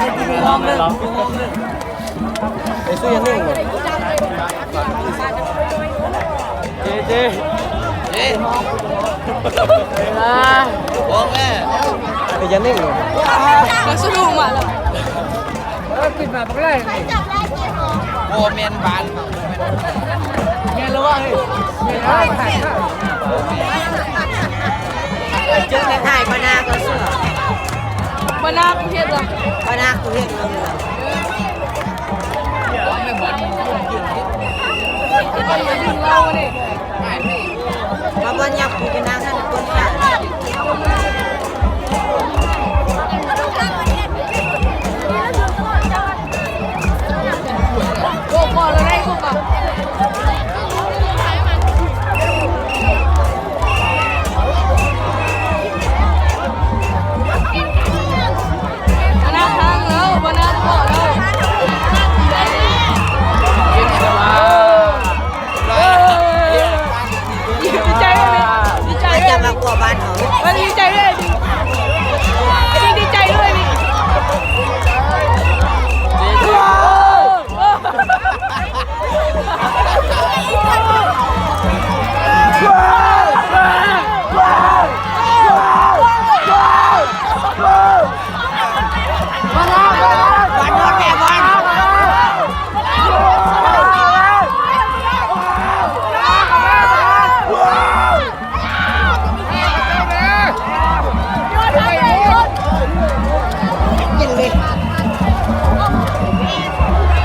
ໄປສູ້ຢ່າເນັ່ງບໍ່? ເຈ ເຈ ເຈ ອ່າ ໂອ້ແມ່ ໄປຢ່າເນັ່ງບໍ່? ກະສະດຸ້ງມາແລ້ວ. ເອີ ຂຶ້ນມາບໍ່ໄດ້ນີ້. ບໍ່ແມ່ນບ້ານ ແມ່ນແລ້ວວ່າ ເຮີ້ຍ ແມ່ນ ເຈີແມ່ນອ້າຍ ປານາກໍເຊື່ອ ປານາເຮັດລະ.